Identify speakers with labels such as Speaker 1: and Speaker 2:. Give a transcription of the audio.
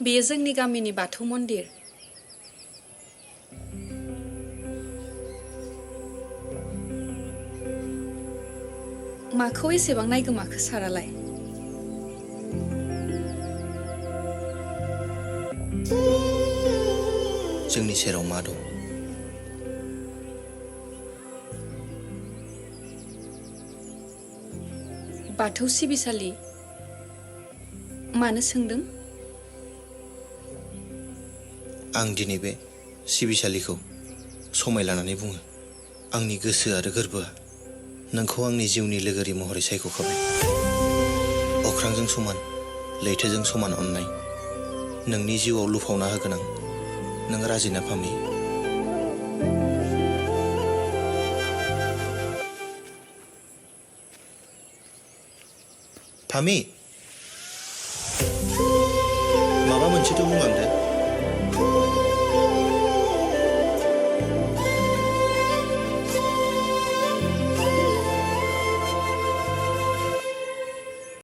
Speaker 1: बेयो जोंनि गामिनि बाथौ मन्दिर। माखौ एसेबां नायगोमाखो सारालाय?
Speaker 2: जोंनि सेराव मा दं?
Speaker 1: बाथौ सिबिसालि। मानो सोंदों?
Speaker 2: आं दिनै बे सिबिसालिखौ समाय लानानै बुङो। आंनि गोसो आरो गोरबोआ नोंखौ आंनि जिउनि लोगोरि महरै सायख'खाबाय। अख्रांजों समान, लैथोजों समान अननाय नोंनि जिउआव लुफावना होगोन आं। नों राजिना फामि? फामि, माबा मोनसेथ' बुंलांदो।